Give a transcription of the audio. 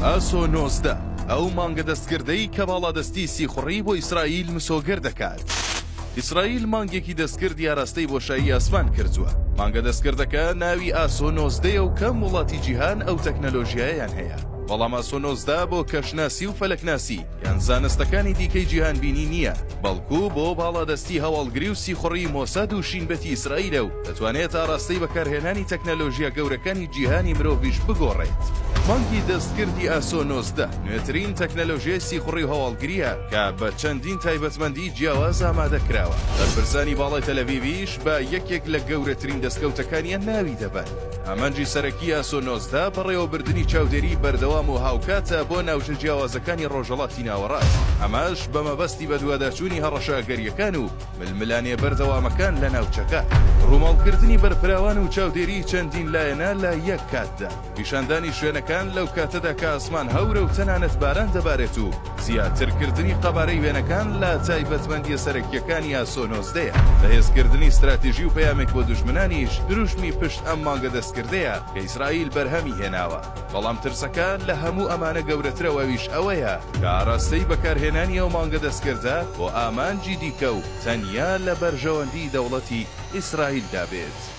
ئاسۆ 19، ئەو مانگە دەستکردەی کە باڵادەستی سیخوڕی بۆ ئیسرائیل مسۆگەر دەکات. ئیسرائیل مانگێکی دەستکردی ئاراستەی بۆشایی ئاسمان کردووە. مانگە دەستکردەکە ناوی ئاسۆ 19 ە و کەم وڵاتی جیهان ئەو تەکنەلۆژیایەیان هەیە. بەڵام ئاسۆ 19 بۆ کەشناسی و فەلەکناسی یان زانستەکانی دیکەی جیهانبینی نییە، بەڵکو بۆ باڵادەستی هەواڵگری و سیخوڕی مۆساد و شینبەتی ئیسرائیلە و دەتوانێت ئاراستەی بەکارهێنانی تەکنەلۆژیا گەورەکانی جیهانی مرۆڤیش بگۆڕێت. مانگی دەستکردی ئاسۆ 19 نوێترین تەکنەلۆژیای سیخوڕی و هەواڵگرییە کە بە چەندین تایبەتمەندی جیاواز ئامادە کراوە، بەرپرسانی باڵای تەلەڤیڤیش بە یەکێک لە گەورەترین دەستکەوتەکانیان ناوی دەبەن. ئامانجی سەرەکی ئاسۆ 19 بەڕێوەبردنی چاودێریی بەردەوام و هاوکاتە بۆ ناوچە جیاوازەکانی ڕۆژهەڵاتی ناوەڕاست، ئەمەش بە مەبەستی بەدواداچوونی هەڕەشە ئەگەرییەکان و ململانێ بەردەوامەکان لە ناوچەکە. ڕووماڵکردنی بەرفراوان و چاودێریی چەندین لایەنە لە یەک کاتدا. پیشاندانی شوێنەکان لەو کاتەدا کە ئاسمان هەورە و تەنانەت باران دەبارێت و زیاترکردنی قەبارەی وێنەکان لە تایبەتمەندییە سەرەکییەکانی ئاسۆ نۆزدەیە. بەهێزکردنی ستراتیژی و پەیامێک بۆ دوژمنانیش دروشمی پشت ئەم مانگە دەستکردەیە کە ئیسرائیل بەرهەمی هێناوە. بەڵام ترسەکە لە هەموو ئەمانە گەورەترە و ئەویش ئەوەیە کە ئاراستەی بەکارهێنانی ئەو مانگە دەستکردە بۆ ئامانجی دیکە و تەنیا لە بەرژەوەندیی دەوڵەتی ئیسرائیلدا بێت.